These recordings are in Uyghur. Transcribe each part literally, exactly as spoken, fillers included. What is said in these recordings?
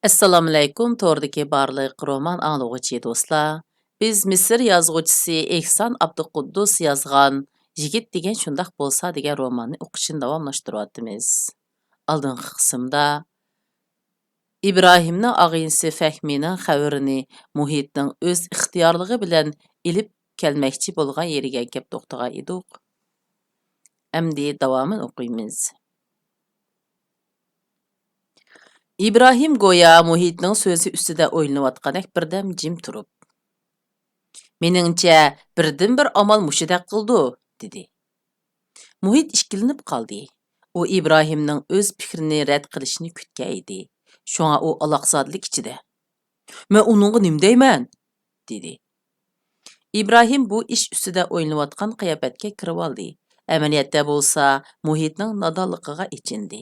ئەسسالامۇئەلەيكۇم، توردىكى بارلىق رومان ئاڭلىغۇچى دوستلار. بىز مىسىر يازغۇچىسى ئېھسان ئابدۇقۇددۇس يازغان يىگىت دېگەن شۇنداق بولسا دېگەن روماننى ئوقۇشنى داۋاملاشتۇرۇۋاتىمىز. ئالدىنقى قىسىمدا ئىبراھىمنىڭ ئاغىنىسى فەھمىنىڭ خەۋىرىنى مۇھىتنىڭ ئۆز ئىختىيارلىقى بىلەن ئېلىپ كەلمەكچى بولغان يېرىگە كەپ توختىغان ئىدۇق. ئەمدى داۋامىنى ئوقۇيمىز. ئىبراھىم گويا مۇھىتنىڭ سۆزى ئۈستىدە ئويلىنىۋاتقاندەك بىردەم جىم تۇرۇپ، «مېنىڭچە، بىردىنبىر ئامال مۇشۇدەك قىلىدۇ» دېدى. مۇھىت ئىككىلىنىپ قالدى. ئۇ ئىبراھىمنىڭ ئۆز پىكرىنى رەت قىلىشىنى كۈتكەن ئىدى. شۇڭا ئۇ ئالاقزادىلىك ئىچىدە، «مەن ئۇنىڭغا نېمە دەيمەن؟» دېدى. ئىبراھىم بۇ ئىش ئۈستىدە ئويلىنىۋاتقان قىياپەتكە كىرىۋالدى. ئەمەلىيەتتە بولسا مۇھىتنىڭ نادانلىقىغا ئېچىندى.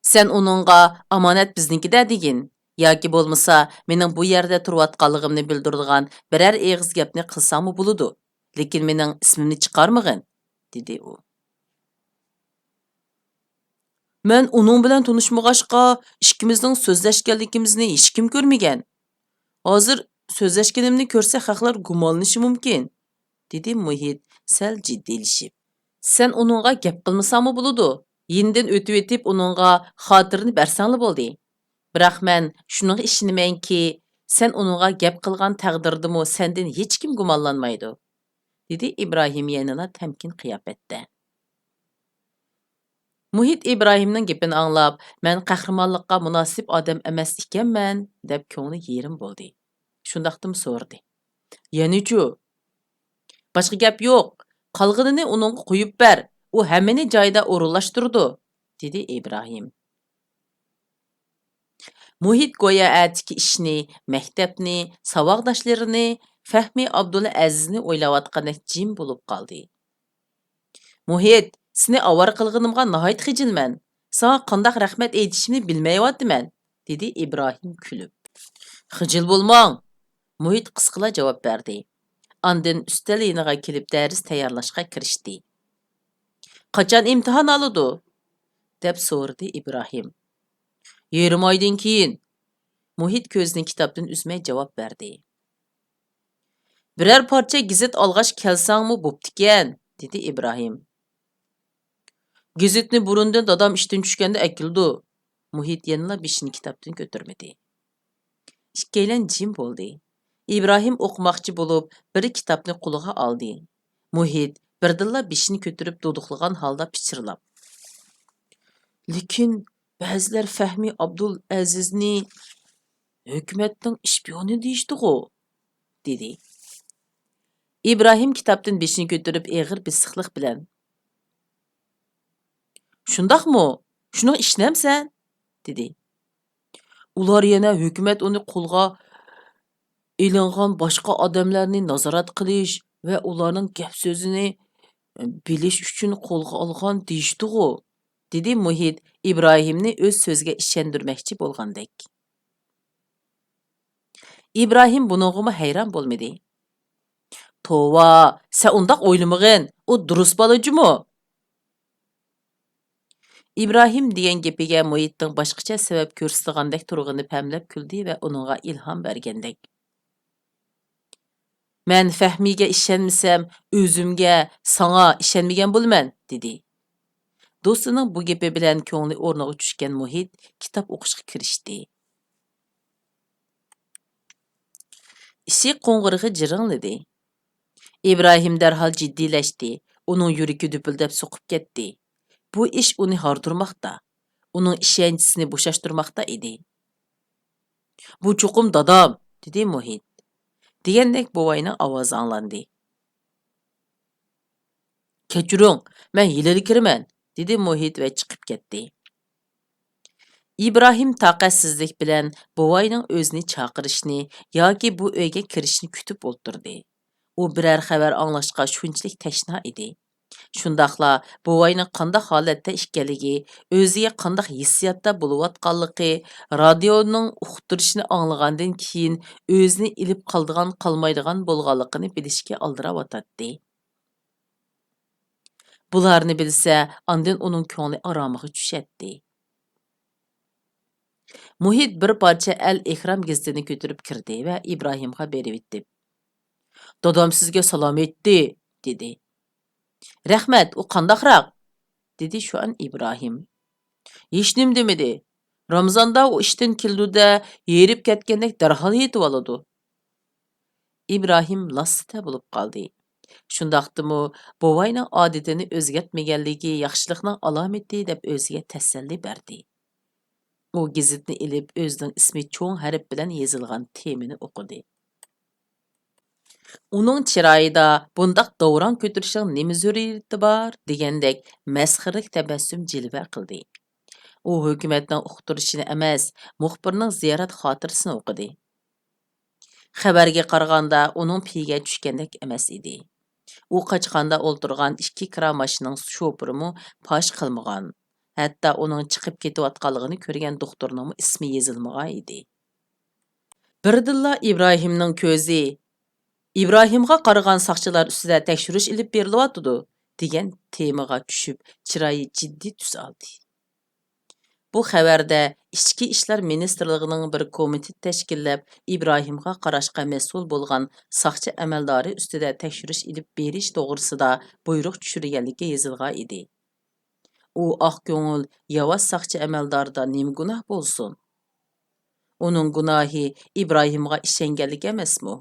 «سەن ئۇنىڭغا ئامانەت بىزنىڭكىدە دېگىن، ياكى بولمىسا مېنىڭ بۇ يەردە تۇرۇۋاتقانلىقىمنى بىلدۈرىدىغان بىرەر ئېغىز گەپنى قىلساڭمۇ بولىدۇ، لېكىن مېنىڭ ئىسمىمنى چىقارمىغىن» دېدى ئۇ. «مەن ئۇنىڭ بىلەن تونۇشمىغاچقا، ئىككىمىزنىڭ سۆزلەشكەنلىكىمىزنى ھېچكىم كۆرمىگەن. ھازىر سۆزلەشكىنىمنى كۆرسە خەقلەر گۇمانلىنىشى مۇمكىن» دېدى مۇھىت سەل جىددىيلىشىپ. «سەن ئۇنىڭغا گەپ قىلمىساڭمۇ بولىدۇ. يېنىدىن ئۆتۈۋېتىپ ئۇنىڭغا خاتىرىنى بەرسەڭلا بولدى. بىراق مەن شۇنىڭغا ئىشىنىمەنكى، سەن ئۇنىڭغا گەپ قىلغان تەقدىردىمۇ سەندىن ھېچكىم گۇمانلانمايدۇ» دېدى ئىبراھىم يەنىلا تەمكىن قىياپەتتە. مۇھىت ئىبراھىمنىڭ گېپىنى ئاڭلاپ، «مەن قەھرىمانلىققا مۇناسىپ ئادەم ئەمەس ئىكەنمەن» دەپ كۆڭلى يېرىم بولدى. شۇنداقتىمۇ سورىدى، «يەنىچۇ؟» «باشقا گەپ يوق. قالغىنىنى ئۇنىڭغا قويۇپ بەر. ئۇ ھەممىنى جايىدا ئورۇنلاشتۇرىدۇ» دېدى ئىبراھىم. مۇھىت گويا ئەتىكى ئىشنى، مەكتەپنى، ساۋاقداشلىرىنى، فەھمى ئابدۇلئەزىزنى ئويلاۋاتقاندەك جىم بولۇپ قالدى. «مۇھىت، سېنى ئاۋارە قىلغىنىمغا ناھايىتى خىجىلمەن. ساڭا قانداق رەھمەت ئېيتىشىمنى بىلمەيۋاتىمەن» دېدى ئىبراھىم كۈلۈپ. «خىجىل بولماڭ.» مۇھىت قىسقىلا جاۋاب بەردى. ئاندىن ئۈستەل يېنىغا كېلىپ دەرس تەييارلاشقا كىرىشتى. «قاچان ئىمتىھان ئالىدۇ؟» دەپ سورىدى ئىبراھىم. «يېرىم ئايدىن كېيىن.» مۇھىت كۆزىنى كىتابتىن ئۈزمەي جاۋاب بەردى. «بىرەر پارچە گېزىت ئالغاچ كەلسەڭمۇ بوپتىكەن» دېدى ئىبراھىم. «گېزىتنى بۇرۇندىن دادام ئىشتىن چۈشكەندە ئەكېلىدۇ.» مۇھىت يەنىلا بېشىنى كىتابتىن كۆتۈرمىدى. ئىككىيلەن جىم بولدى. ئىبراھىم ئوقۇماقچى بولۇپ، بىر كىتابنى قولىغا ئالدى. مۇھىت بىردىنلا بېشىنى كۆتۈرۈپ دۇدۇقلىغان ھالدا پىچىرلاپ، «لېكىن بەزىلەر فەھمى ئابدۇلئەزىزنى ھۆكۈمەتنىڭ ئىشپىيونى دېيىشتىغۇ؟» دېدى. ئىبراھىم كىتابتىن بېشىنى كۆتۈرۈپ ئېغىر بېسىقلىق بىلەن، «شۇنداقمۇ؟ شۇنىڭ ئىشىنەمسەن؟» دېدى. «ئۇلار يەنە ھۆكۈمەت ئۇنى قولغا ئېلىنغان باشقا ئادەملەرنى نازارەت قىلىش ۋە ئۇلارنىڭ گەپ سۆزىنى بىلىش ئۈچۈن قولغا ئالغان دېيىشتىغۇ؟» دېدى مۇھىت ئىبراھىمنى ئۆز سۆزىگە ئىشەندۈرمەكچى بولغاندەك. ئىبراھىم بۇنىڭغىمۇ ھەيران بولمىدى. «توۋا، سەن ئۇنداق ئويلىمىغىن، ئۇ دۇرۇس بالا جۇمۇ.» ئىبراھىم دېگەن گېپىگە مۇھىتنىڭ باشقىچە سەۋەب كۆرسىتىدىغاندەك تۇرغىنى پەملەپ كۈلدى ۋە ئۇنىڭغا ئىلھام بەرگەندەك، «مەن فەھمىگە ئىشەنمىسەم، ئۆزۈمگە، ساڭا ئىشەنمىگەن بولىمەن» دېدى. دوستىنىڭ بۇ گېپى بىلەن كۆڭلى ئورنىغا چۈشكەن مۇھىت كىتاب ئوقۇشقا كىرىشتى. ئىشىك قوڭغۇرىقى جىرىڭلىدى. ئىبراھىم دەرھال جىددىيلەشتى. ئۇنىڭ يۈرىكى دۈپۈلدەپ سوقۇپ كەتتى. بۇ ئىش ئۇنى ھاردۇرماقتا، ئۇنىڭ ئىشەنچىسىنى بوشاشتۇرماقتا ئىدى. «بۇ چوقۇم دادام» دېدى مۇھىت. دېگەندەك بوۋاينىڭ ئاۋازى ئاڭلاندى. «كەچۈرۈڭ، مەن ھېلىلا كىرىمەن» دېدى مۇھىت ۋە چىقىپ كەتتى. ئىبراھىم تاقەتسىزلىك بىلەن بوۋاينىڭ ئۆزىنى چاقىرىشىنى ياكى بۇ ئۆيگە كىرىشىنى كۈتۈپ ئولتۇردى. ئۇ بىرەر خەۋەر ئاڭلاشقا شۇنچىلىك تەشنا ئىدى. شۇنداقلا بوۋاينىڭ قانداق ھالەتتە ئىكەنلىكى، ئۆزىگە قانداق ھېسسىياتتا بولۇۋاتقانلىقى، رادىيونىڭ ئۇقتۇرۇشىنى ئاڭلىغاندىن كېيىن ئۆزىنى ئېلىپ قالىدىغان قالمايدىغان بولغانلىقىنى بىلىشكە ئالدىراۋاتاتتى. بۇلارنى بىلسە، ئاندىن ئۇنىڭ كۆڭلى ئارامىغا چۈشەتتى. مۇھىت بىر پارچە ئەل ئېھرام گېزىتىنى كۆتۈرۈپ كىردى ۋە ئىبراھىمغا بېرىۋېتىپ، «دادام سىزگە سالام ئېيتتى» دېدى. «رەھمەت، ئۇ قانداقراق؟» دېدى شۇئان ئىبراھىم. «ھېچنېمە دېمىدى. رامىزاندا ئۇ ئىشتىن كېلىدۇ-دە، ھېرىپ كەتكەندەك دەرھال يېتىۋالىدۇ.» ئىبراھىم لاسسىتە بولۇپ قالدى. شۇنداقتىمۇ بوۋاينىڭ ئادىتىنى ئۆزگەرتمىگەنلىكى ياخشىلىقنىڭ ئالامىتى دەپ ئۆزىگە تەسەللى بەردى. ئۇ گېزىتنى ئېلىپ ئۆزىنىڭ ئىسمى چوڭ ھەرپ بىلەن يېزىلغان تېمىنى ئوقۇدى. ئۇنىڭ چىرايىدا بۇنداق داۋراڭ كۆتۈرۈشنىڭ نېمە زۆرۈرىيىتى بار دېگەندەك مەسخىرىلىك تەبەسسۇم جىلۋە قىلدى. ئۇ ھۆكۈمەتنىڭ ئۇقتۇرۇشىنى ئەمەس، مۇخبىرنىڭ زىيارەت خاتىرىسىنى ئوقۇدى. خەۋەرگە قارىغاندا، ئۇنىڭ پېيىگە چۈشكەندەك ئەمەس ئىدى. ئۇ قاچقاندا ئولتۇرغان ئىككى كىرا ماشىنىنىڭ شوپۇرىمۇ پاش قىلمىغان. ھەتتا ئۇنىڭ چىقىپ كېتىۋاتقانلىقىنى كۆرگەن دوختۇرنىڭمۇ ئىسمى يېزىلمىغان ئىدى. بىردىنلا ئىبراھىمنىڭ كۆزى «ئىبراھىمغا قارىغان ساقچىلار ئۈستىدە تەكشۈرۈش ئېلىپ بېرىلىۋاتىدۇ» دېگەن تېمىغا چۈشۈپ، چىرايى جىددىي تۈس ئالدى. بۇ خەۋەردە ئىچكى ئىشلار مىنىستىرلىقىنىڭ بىر كومىتېت تەشكىللەپ، ئىبراھىمغا قاراشقا مەسئۇل بولغان ساقچى ئەمەلدارى ئۈستىدە تەكشۈرۈش ئېلىپ بېرىش توغرىسىدا بۇيرۇق چۈشۈرگەنلىكى يېزىلغان ئىدى. ئۇ ئاق كۆڭۈل، ياۋاش ساقچى ئەمەلداردا نېمە گۇناھ بولسۇن؟ ئۇنىڭ گۇناھى ئىبراھىمغا ئىشەنگەنلىك ئەمەسمۇ؟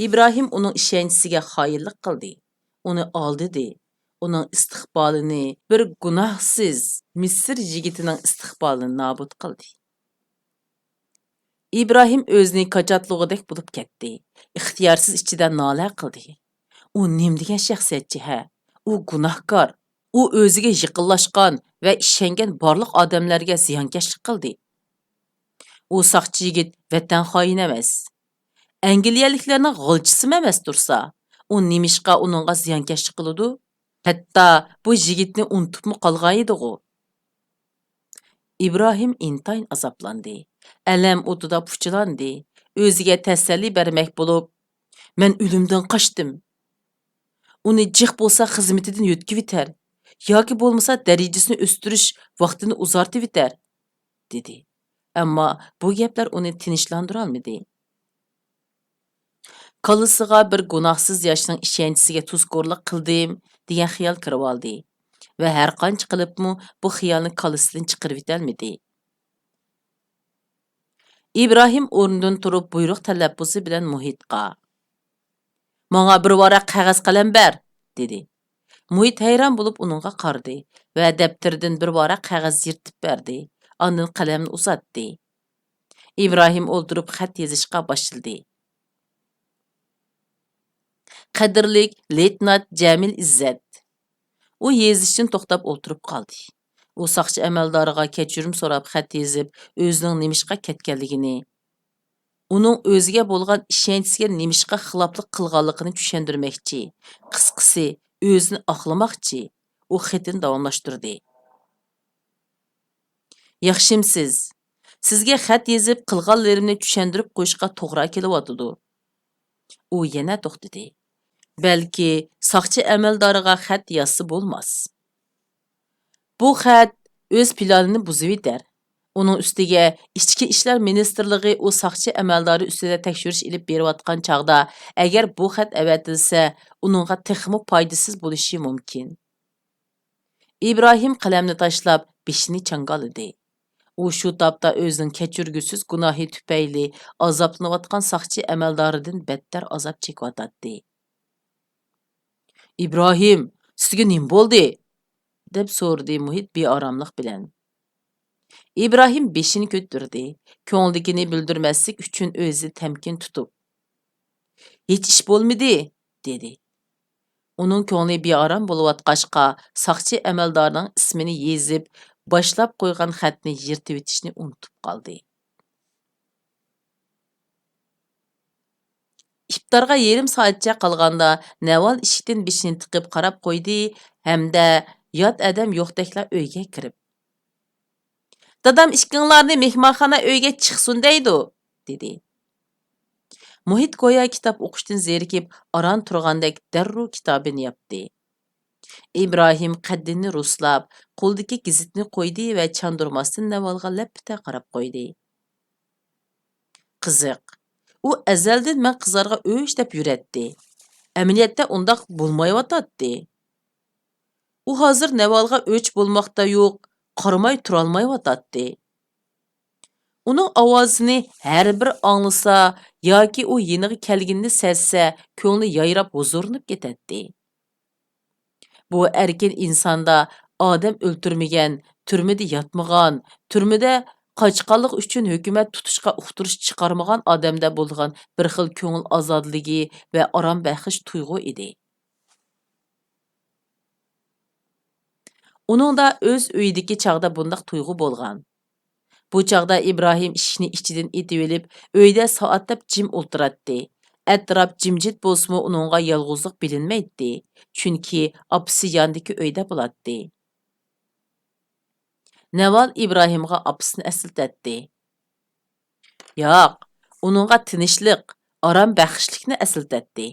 ئىبراھىم ئۇنىڭ ئىشەنچىسىگە خائىنلىق قىلدى، ئۇنى ئالدىدى، ئۇنىڭ ئىستىقبالىنى، بىر گۇناھسىز مىسىر يىگىتىنىڭ ئىستىقبالىنى نابۇت قىلدى. ئىبراھىم ئۆزىنى كاچاتلىغۇدەك بولۇپ كەتتى. ئىختىيارسىز ئىچىدە نالە قىلدى. ئۇ نېمىدېگەن شەخسىيەتچى ھە؟ ئۇ گۇناھكار. ئۇ ئۆزىگە يېقىنلاشقان ۋە ئىشەنگەن بارلىق ئادەملەرگە زىيانكەشلىك قىلدى. ئۇ ساقچى يىگىت ۋەتەن خائىنى ئەمەس. ئەنگلىيەلىكلەرنىڭ غالچىسىمۇ ئەمەس تۇرسا، ئۇ نېمىشقا ئۇنىڭغا زىيانكەشلىك قىلىدۇ؟ ھەتتا بۇ يىگىتنى ئۇنتۇپمۇ قالغان ئىدىغۇ؟ ئىبراھىم ئىنتايىن ئازابلاندى. ئەلەم ئوتىدا پۇچىلاندى. ئۆزىگە تەسەللى بەرمەك بولۇپ، «مەن ئۆلۈمدىن قاچتىم. ئۇنى جىق بولسا خىزمىتىدىن يۆتكىۋېتەر، ياكى بولمىسا دەرىجىسىنى ئۆستۈرۈش ۋاقتىنى ئۇزارتىۋېتەر» دېدى. ئەمما بۇ گەپلەر ئۇنى تىنچلاندۇرالمىدى. كاللىسىغا بىر گۇناھسىز ياشنىڭ ئىشەنچىسىگە تۇزكورلۇق قىلدىم دېگەن خىيال كىرىۋالدى ۋە ھەرقانچە قىلىپمۇ بۇ خىيالنى كاللىسىدىن چىقىرىۋېتەلمىدى. ئىبراھىم ئورنىدىن تۇرۇپ بۇيرۇق تەلەپپۇزى بىلەن مۇھىتقا، «ماڭا بىر ۋاراق قەغەز قەلەم بەر!» دېدى. مۇھىت ھەيران بولۇپ ئۇنىڭغا قارىدى ۋە دەپتىرىدىن بىر ۋاراق قەغەز يىرتىپ بەردى، ئاندىن قەلەمنى ئۇزاتتى. ئىبراھىم ئولتۇرۇپ خەت يېزىشقا باشلىدى. «قەدىرلىك لېيتېنانت جەمىل ئىززەت.» ئۇ يېزىشتىن توختاپ ئولتۇرۇپ قالدى. ئۇ ساقچى ئەمەلدارىغا كەچۈرۈم سوراپ خەت يېزىپ، ئۆزىنىڭ نېمىشقا كەتكەنلىكىنى، ئۇنىڭ ئۆزىگە بولغان ئىشەنچىسىگە نېمىشقا خىلاپلىق قىلغانلىقىنى چۈشەندۈرمەكچى، قىسقىسى، ئۆزىنى ئاقلىماقچى. ئۇ خېتىنى داۋاملاشتۇردى. «ياخشىمسىز؟ سىزگە خەت يېزىپ، قىلغانلىرىمنى چۈشەندۈرۈپ قويۇشقا توغرا كېلىۋاتىدۇ.» ئۇ يەنە توختىدى. «بەلكى ساقچى ئەمەلدارىغا خەت يازسا بولماس؟ بۇ خەت ئۆز پىلانىنى بۇزۇۋېتەر. ئۇنىڭ ئۈستىگە ئىچكى ئىشلار مىنىستىرلىقى ئۇ ساقچى ئەمەلدارى ئۈستىدە تەكشۈرۈش ئېلىپ بېرىۋاتقان چاغدا، ئەگەر بۇ خەت ئەۋەتىلسە، ئۇنىڭغا تېخىمۇ پايدىسىز بولۇشى مۇمكىن.» ئىبراھىم قەلەمنى تاشلاپ، بېشىنى چاڭگالىدى. ئۇ شۇ تاپتا ئۆزىنىڭ كەچۈرگۈسىز گۇناھى تۈپەيلى ئازابلىنىۋاتقان ساقچى ئەمەلدارىدىن بەتتەر ئازاب چېكىۋاتاتتى. «ئىبراھىم، سىزگە نېمە بولدى؟» دەپ سورىدى مۇھىت بىئاراملىق بىلەن. ئىبراھىم بېشىنى كۆتۈردى، كۆڭلىدىكىنى بىلدۈرمەسلىك ئۈچۈن ئۆزىنى تەمكىن تۇتۇپ. «ھېچ ئىش بولمىدى» دېدى. ئۇنىڭ كۆڭلى بىئارام بولۇۋاتقاچقا، ساقچى ئەمەلدارنىڭ ئىسمىنى يېزىپ، باشلاپ قويغان خەتنى يىرتىۋېتىشنى ئۇنتۇپ قالدى. ئىپتارغا يېرىم سائەتچە قالغاندا، نەۋال ئىشىكتىن بېشىنى تىقىپ قاراپ قويدى ھەمدە يات ئادەم يوقتەكلا ئۆيگە كىرىپ، «دادام ئىككىڭلارنى مېھمانخانا ئۆيگە چىقسۇن دەيدۇ» دېدى. مۇھىت گويا كىتاب ئوقۇشتىن زېرىكىپ ئاران تۇرغاندەك دەررۇ كىتابىنى ياپتى. ئىبراھىم قەددىنى رۇسلاپ، قولىدىكى گېزىتنى قويدى ۋە چاندۇرماستىن نەۋالغا لەپپىدە قاراپ قويدى. قىزىق، ئۇ ئەزەلدىن مەن قىزلارغا ئۆچ دەپ يۈرەتتى. ئەمەلىيەتتە ئۇنداق بولمايۋاتاتتى. ئۇ ھازىر نەۋالغا ئۆچ بولماقتا يوق، قارىماي تۇرالمايۋاتاتتى. ئۇنىڭ ئاۋازىنى ھەر بىر ئاڭلىسا ياكى ئۇ يېنىغا كەلگىنىنى سەزسە، كۆڭلى يايراپ ھۇزۇرلىنىپ كېتەتتى. بۇ ئەركىن ئىنساندا ئادەم ئۆلتۈرمىگەن، تۈرمىدە ياتمىغان، تۈرمىدە قاچقانلىقى ئۈچۈن ھۆكۈمەت تۇتۇشقا ئۇقتۇرۇش چىقارمىغان ئادەمدە بولىدىغان بىر خىل كۆڭۈل ئازادىلىكى ۋە ئارام بەخش تۇيغۇ ئىدى. ئۇنىڭدا ئۆز ئۆيىدىكى چاغدا بۇنداق تۇيغۇ بولغان. بۇ چاغدا ئىبراھىم ئىشىكنى ئىچىدىن ئېتىۋېلىپ، ئۆيدە سائەتلەپ جىم ئولتۇراتتى. ئەتراپ جىمجىت بولسىمۇ، ئۇنىڭغا يالغۇزلۇق بىلىنمەيتتى، چۈنكى ئاپىسى ياندىكى ئۆيدە بولاتتى. نەۋال ئىبراھىمغا ئاپىسىنى ئەسلىتەتتى. ياق، ئۇنىڭغا تىنچلىق، ئارام بەخشلىكنى ئەسلىتەتتى.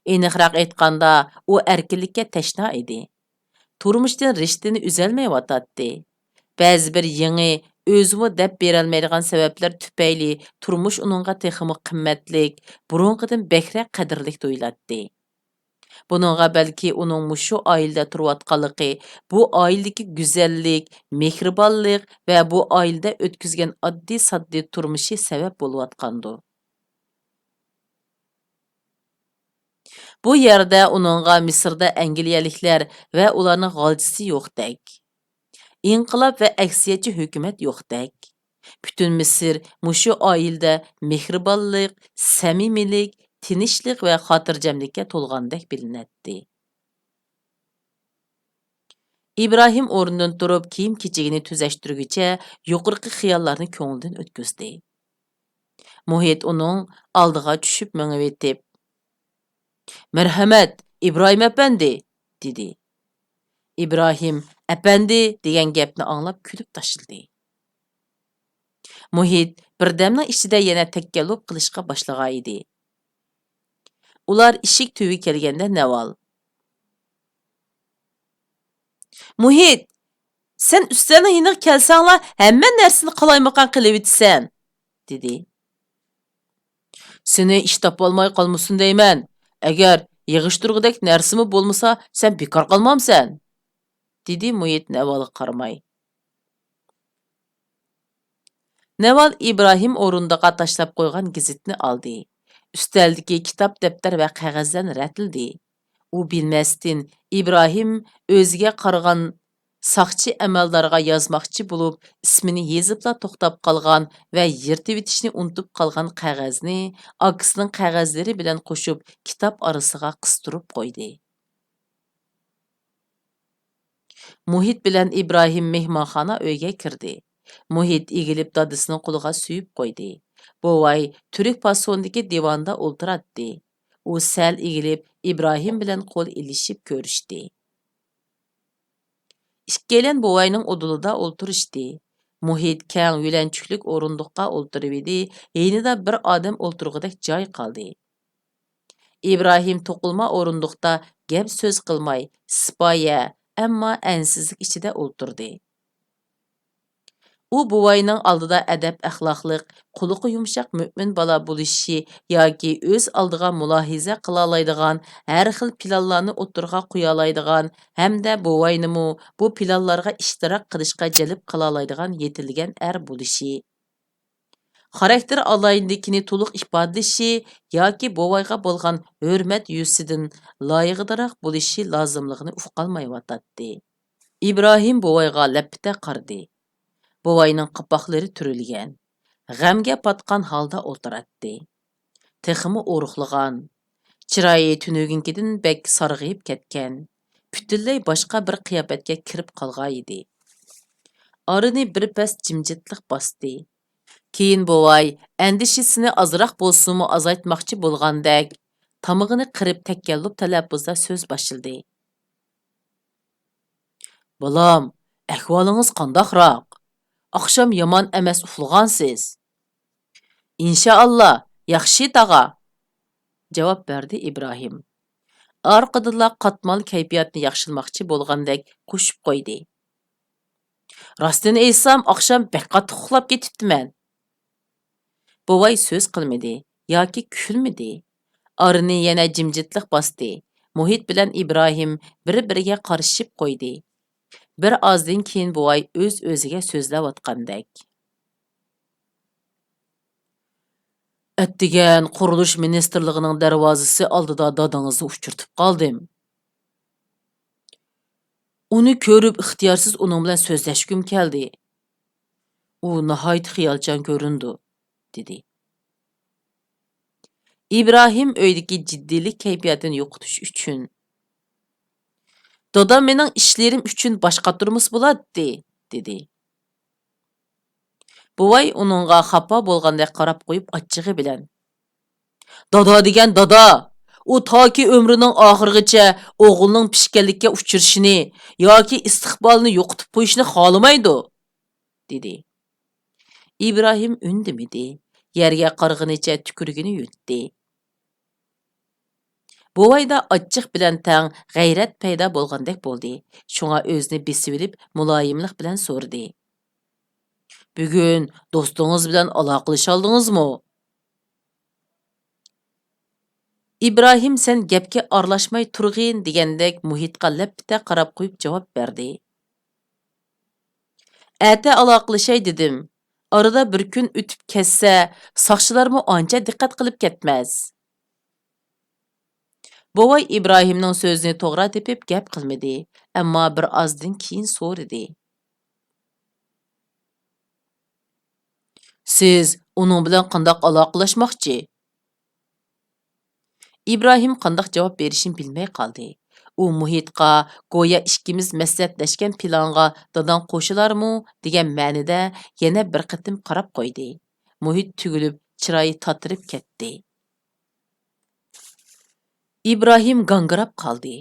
ئېنىقراق ئېيتقاندا، ئۇ ئەركىنلىككە تەشنا ئىدى. تۇرمۇشتىن رىشتىنى ئۈزەلمەيۋاتاتتى. بەزى بىر يېڭى، ئۆزىمۇ دەپ بېرەلمەيدىغان سەۋەبلەر تۈپەيلى تۇرمۇش ئۇنىڭغا تېخىمۇ قىممەتلىك، بۇرۇنقىدىن بەكرەك قەدىرلىك تۇيۇلاتتى. بۇنىڭغا بەلكى ئۇنىڭ مۇشۇ ئائىلىدە تۇرۇۋاتقانلىقى، بۇ ئائىلىدىكى گۈزەللىك، مېھرىبانلىق ۋە بۇ ئائىلىدە ئۆتكۈزگەن ئاددىي-ساددىي تۇرمۇشى سەۋەب بولۇۋاتقاندۇ. بۇ يەردە ئۇنىڭغا مىسىردا ئەنگلىيەلىكلەر ۋە ئۇلارنىڭ غالچىسى يوقتەك. ئىنقىلاب ۋە ئەكسىيەتچى ھۆكۈمەت يوقتەك. پۈتۈن مىسىر مۇشۇ ئائىلىدە مېھرىبانلىق، سەمىمىيلىك، تىنچلىق ۋە خاتىرجەملىككە تولغاندەك بىلىنەتتى. ئىبراھىم ئورنىدىن تۇرۇپ، كىيىم-كېچىكىنى تۈزەشتۈرگۈچە يۇقىرىقى خىياللارنى كۆڭلىدىن ئۆتكۈزدى. مۇھىت ئۇنىڭ ئالدىغا چۈشۈپ مېڭىۋېتىپ، «مەرھەمەت، ئىبراھىم ئەپەندى!» دېدى. ئىبراھىم «ئەپەندى» دېگەن گەپنى ئاڭلاپ كۈلۈپ تاشلىدى. مۇھىت بىردەمنىڭ ئىچىدە يەنە تەكەللۇپ قىلىشقا باشلىغانىدى. ئۇلار ئىشىك تۈۋىگە كەلگەندە نەۋال، «مۇھىت، سەن ئۈستەلنىڭ يېنىغا كەلسەڭلا، ھەممە نەرسىنى قالايمىقان قىلىۋېتىسەن» دېدى. «سېنى ئىش تاپالماي قالمىسۇن دەيمەن. ئەگەر يىغىشتۇرغۇدەك نەرسىمۇ بولمىسا، سەن بىكار قالمامسەن؟» دېدى مۇھىت نەۋالغا قارىماي. نەۋال ئىبراھىم ئورۇندۇققا تاشلاپ قويغان گېزىتنى ئالدى. ئۈستەلدىكى كىتاب، دەپتەر ۋە قەغەزلەرنى رەتلىدى. ئۇ بىلمەستىن ئىبراھىم ئۆزىگە قارىغان ساقچى ئەمەلدارغا يازماقچى بولۇپ، ئىسمىنى يېزىپلا توختاپ قالغان ۋە يىرتىۋېتىشنى ئۇنتۇپ قالغان قەغەزنى ئاكىسىنىڭ قەغەزلىرى بىلەن قوشۇپ كىتاب ئارىسىغا قىستۇرۇپ قويدى. مۇھىت بىلەن ئىبراھىم مېھمانخانا ئۆيگە كىردى. مۇھىت ئېگىلىپ دادىسىنىڭ قولىغا سۆيۈپ قويدى. بوۋاي تۈرك پاسونىدىكى دىۋاندا ئولتۇراتتى. ئۇ سەل ئېگىلىپ ئىبراھىم بىلەن قول ئېلىشىپ كۆرۈشتى. ئىككىيلەن بوۋاينىڭ ئۇدۇلىدا ئولتۇرۇشتى. مۇھىت كەڭ يۆلەنچۈكلۈك ئورۇندۇققا ئولتۇرۇۋىدى، يېنىدا بىر ئادەم ئولتۇرغۇدەك جاي قالدى. ئىبراھىم توقۇلما ئورۇندۇقتا گەپ-سۆز قىلماي، سىپايە، ئەمما ئەنسىزلىك ئىچىدە ئولتۇردى. ئۇ بوۋاينىڭ ئالدىدا ئەدەپ-ئەخلاقلىق، قۇلىقى يۇمشاق مۆمىن بالا بولۇشى ياكى ئۆز ئالدىغا مۇلاھىزە قىلالايدىغان، ھەر خىل پىلانلارنى ئوتتۇرىغا قويالايدىغان ھەمدە بوۋاينىمۇ بۇ پىلانلارغا ئىشتىراك قىلىشقا جەلپ قىلالايدىغان يېتىلگەن ئەر بولۇشى، خاراكتېر ئالاھىدىلىكىنى تولۇق ئىپادىلىشى ياكى بوۋايغا بولغان ھۆرمەت يۈزىسىدىن لايىقىدىراق بولۇشى لازىملىقىنى ئۇقالمايۋاتاتتى. ئىبراھىم بوۋايغا لەپپىدە قارىدى. بوۋاينىڭ قاپاقلىرى تۈرۈلگەن، غەمگە پاتقان ھالدا ئولتۇراتتى. تېخىمۇ ئورۇقلىغان، چىرايى تۈنۈگۈنكىدىن بەك سارغىيىپ كەتكەن، پۈتۈنلەي باشقا بىر قىياپەتكە كىرىپ قالغانىدى. ئارىنى بىر پەس جىمجىتلىق باستى. كېيىن بوۋاي ئەندىشىسىنى ئازراق بولسىمۇ ئازايتماقچى بولغاندەك، تامىقىنى قىرىپ تەكەللۇپ تەلەپپۇزدا سۆز باشلىدى. بالام، ئەھۋالىڭىز قانداقراق؟ ئاخشام يامان ئەمەس ئۇخلىغانسىز؟ ئىنشائاللا، ياخشى، تاغا، جاۋاب بەردى ئىبراھىم. ئارقىدىنلا قاتمال كەيپىياتنى ياخشىلىماقچى بولغاندەك قوشۇپ قويدى. راستىنى ئېيتسام، ئاخشام بەك قاتتىق ئۇخلاپ كېتىپتىمەن. بوۋاي سۆز قىلمىدى ياكى كۈلمىدى. ئارىنى يەنە جىمجىتلىق باستى. مۇھىت بىلەن ئىبراھىم بىر-بىرىگە قارىشىپ قويدى. بىر ئازدىن كېيىن بوۋاي ئۆز-ئۆزىگە سۆزلەۋاتقاندەك. ئەتىگەن قۇرۇلۇش مىنىستىرلىقىنىڭ دەرۋازىسى ئالدىدا دادىڭىزنى ئۇچرىتىپ قالدىم. ئۇنى كۆرۈپ ئىختىيارسىز ئۇنىڭ بىلەن سۆزلەشكۈم كەلدى. ئۇ ناھايىتى خىيالچان كۆرۈنىدۇ، دېدى. ئىبراھىم ئۆيدىكى جىددىيلىك كەيپىياتىنى يوقىتىش ئۈچۈن، دادام مېنىڭ ئىشلىرىم ئۈچۈن باش قاتۇرمىسا بولاتتى، دېدى. بوۋاي ئۇنىڭغا خاپا بولغاندەك قاراپ قويۇپ ئاچچىقى بىلەن، دادا دېگەن دادا! ئۇ تاكى ئۆمرىنىڭ ئاخىرىغىچە ئوغلىنىڭ پىشكەنلىككە ئۇچرىشىنى ياكى ئىستىقبالىنى يوقىتىپ قويۇشنى خالىمايدۇ، دېدى. ئىبراھىم ئۈندىمىدى، يەرگە قارىغىنىچە تۈكۈرۈكىنى يۇتتى. بوۋايدا ئاچچىق بىلەن تەڭ غەيرەت پەيدا بولغاندەك بولدى، شۇڭا ئۆزىنى بېسىۋېلىپ مۇلايىملىق بىلەن سورىدى. بۈگۈن دوستىڭىز بىلەن ئالاقىلىشالدىڭىزمۇ؟ ئىبراھىم سەن گەپكە ئارىلاشماي تۇرغىن دېگەندەك مۇھىتقا لەپپىدە قاراپ قويۇپ جاۋاب بەردى. ئەتە ئالاقىلىشاي دېدىم. ئارىدا بىر كۈن ئۆتۈپ كەتسە، ساقچىلارمۇ ئانچە دىققەت قىلىپ كەتمەس. بوۋاي ئىبراھىمنىڭ سۆزىنى توغرا تېپىپ گەپ قىلمىدى، ئەمما بىر ئازدىن كېيىن سورىدى. سىز ئۇنىڭ بىلەن قانداق ئالاقىلەشمەكچى؟ ئىبراھىم قانداق جاۋاب بېرىشنى بىلمەي قالدى. ئۇ مۇھىتقا گويا ئىككىمىز مەسلىھەتلەشكەن پىلانغا داداڭ قوشۇلارمۇ دېگەن مەنىدە يەنە بىر قېتىم قاراپ قويدى. مۇھىت تۈگۈلۈپ، چىرايى تاتىرىپ كەتتى. ئىبراھىم گاڭگىراپ قالدى.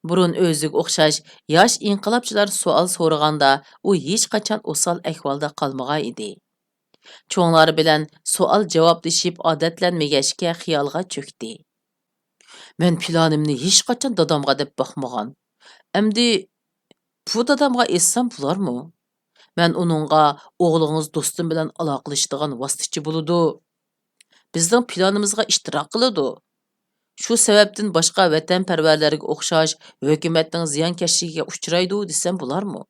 بۇرۇن ئۆزىگە ئوخشاش ياش ئىنقىلابچىلار سوئال سورىغاندا ئۇ ھېچقاچان ئوسال ئەھۋالدا قالمىغان ئىدى. چوڭلار بىلەن سوئال جاۋابلىشىپ ئادەتلەنمىگەچكە خىيالغا چۆكتى. مەن پىلانىمنى ھېچقاچان دادامغا دەپ باقمىغان. ئەمدى بۇ دادامغا ئېيتسام بولارمۇ؟ مەن ئۇنىڭغا ئوغلىڭىز دوستۇم بىلەن ئالاقىلىشىدىغان ۋاسىتىچى بولىدۇ. بىزنىڭ پىلانىمىزغا ئىشتىراك قىلىدۇ. شۇ سەۋەبتىن باشقا ۋەتەنپەرۋەرلەرگە ئوخشاش ھۆكۈمەتنىڭ زىيانكەشلىكىگە ئۇچرايدۇ دېسەم بولارمۇ؟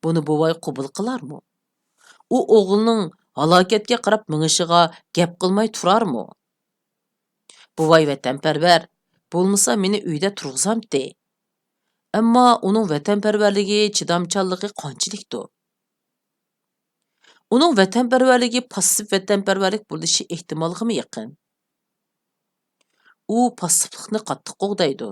بۇنى بوۋاي قوبۇل قىلارمۇ؟ ئۇ ئوغلىنىڭ ھالاكەتكە قاراپ مېڭىشىغا گەپ قىلماي تۇرارمۇ؟ بوۋاي ۋەتەنپەرۋەر، بولمىسا مېنى ئۆيدە تۇرغۇزامتى. ئەمما ئۇنىڭ ۋەتەنپەرۋەرلىكى، چىدامچانلىقى قانچىلىكتۇ؟ ئۇنىڭ ۋەتەنپەرۋەرلىكى پاسسىپ ۋەتەنپەرۋەرلىك بولۇشى ئېھتىمالغىمۇ يېقىن. ئۇ پاسسىپلىقنى قاتتىق قوغدايدۇ.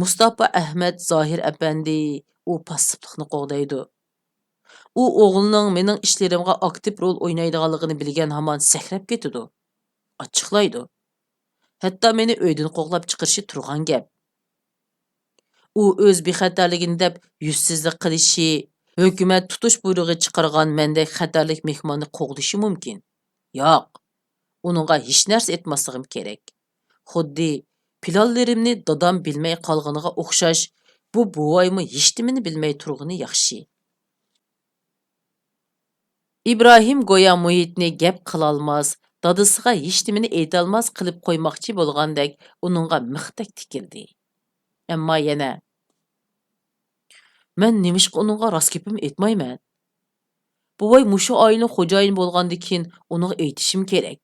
مۇستاپا ئەھمەت زاھىر ئەپەندى، ئۇ پاسسىپلىقنى قوغدايدۇ. ئۇ ئوغلىنىڭ مېنىڭ ئىشلىرىمغا ئاكتىپ رول ئوينايدىغانلىقىنى بىلگەن ھامان سەكرەپ كېتىدۇ، ئاچچىقلايدۇ. ھەتتا مېنى ئۆيدىن قوغلاپ چىقىرىشى تۇرغان گەپ. ئۇ ئۆز بىخەتەرلىكىنى دەپ يۈزسىزلىك قىلىشى، ھۆكۈمەت تۇتۇش بۇيرۇقى چىقارغان مەندەك خەتەرلىك مېھماننى قوغلىشى مۇمكىن. ياق، ئۇنىڭغا ھېچ نەرسە ئېيتماسلىقىم كېرەك. خۇددى پىلانلىرىمنى دادام بىلمەي قالغىنىغا ئوخشاش، بۇ بوۋايمۇ ھېچنېمىنى بىلمەي تۇرغىنى ياخشى. ئىبراھىم گويا مۇھىتنى گەپ قىلالماس، دادىسىغا ھېچنېمىنى ئېيتالماس قىلىپ قويماقچى بولغاندەك ئۇنىڭغا مىختەك تىكىلدى. ئەمما يەنە، مەن نېمىشقا ئۇنىڭغا راست گېپىمنى ئېيتمايمەن؟ بوۋاي مۇشۇ ئائىلىنىڭ خوجايىنى بولغاندىكىن ئۇنىڭغا ئېيتىشىم كېرەك.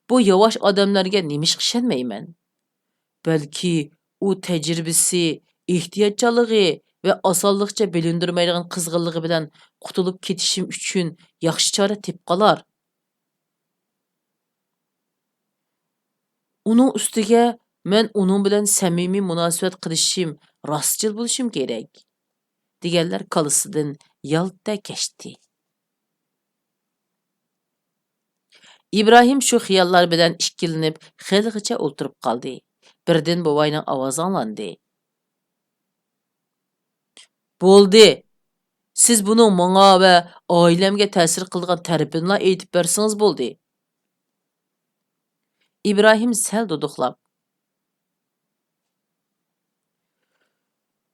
بۇ ياۋاش ئادەملەرگە نېمىشقا ئىشەنمەيمەن؟ بەلكى ئۇ تەجرىبىسى، ئېھتىياتچانلىقى ۋە ئاسانلىقچە بىلىندۈرمەيدىغان قىزغىنلىقى بىلەن قۇتۇلۇپ كېتىشىم ئۈچۈن ياخشى چارە تېپىپ قالار. ئۇنىڭ ئۈستىگە مەن ئۇنىڭ بىلەن سەمىمىي مۇناسىۋەت قىلىشىم، راستچىل بولۇشۇم كېرەك، دېگەنلەر كاللىسىدىن يالتە كەچتى. ئىبراھىم شۇ خىياللار بىلەن ئىككىلىنىپ خېلىغىچە ئولتۇرۇپ قالدى. بىردىن بوۋاينىڭ ئاۋازى ئاڭلاندى. بولدى! سىز بۇنىڭ ماڭا ۋە ئائىلەمگە تەسىر قىلىدىغان تەرىپىنىلا ئېيتىپ بەرسىڭىز بولدى. ئىبراھىم سەل دۇدۇقلاپ،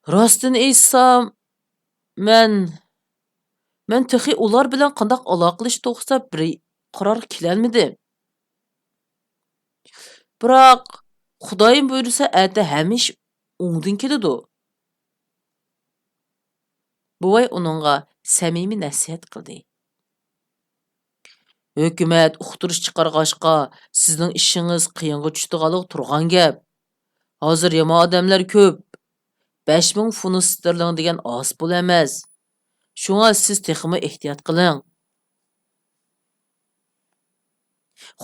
راستىنى ئېيتسام، مەن، مەن تېخى ئۇلار بىلەن قانداق ئالاقىلىشىش توغرىسىدا بىر قارارغا كېلەلمىدىم. بىراق، خۇدايىم بۇيرۇسا، ئەتە ھەممە ئىش ئوڭدىن كېلىدۇ. بوۋاي ئۇنىڭغا سەمىمىي نەسىھەت قىلدى. ھۆكۈمەت ئۇقتۇرۇش چىقارغاچقا، سىزنىڭ ئىشىڭىز قىيىنغا چۈشىدىغانلىقى تۇرغان گەپ. ھازىر يامان ئادەملەر كۆپ. بەش مىڭ فۇنت ستېرلىڭ دېگەن ئاز پۇل ئەمەس. شۇڭا سىز تېخىمۇ ئېھتىيات قىلىڭ.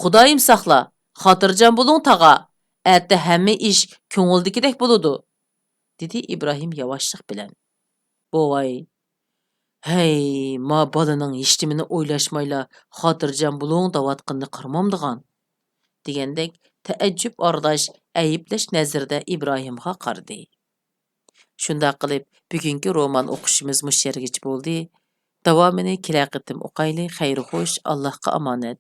خۇدايىم ساقلا، خاتىرجەم بولۇڭ تاغا. ئەتە ھەممە ئىش كۆڭۈلدىكىدەك بولىدۇ، دېدى ئىبراھىم ياۋاشلىق بىلەن. بوۋاي، ھەي، ما بالىنىڭ ھېچنېمىنى ئويلاشمايلا خاتىرجەم بولۇڭ دەۋاتقىنىنى قارىمامدىغان؟ دېگەندەك تەئەججۈپ ئارىداش ئەيىبلەش نەزىرىدە ئىبراھىمغا قارىدى. شۇنداق قىلىپ، بۈگۈنكى رومان ئوقۇشىمىز مۇشۇ يەرگىچە بولدى. داۋامىنى كېلەر قېتىم ئوقايلى. خەير خوش، ئاللاھقا ئامانەت.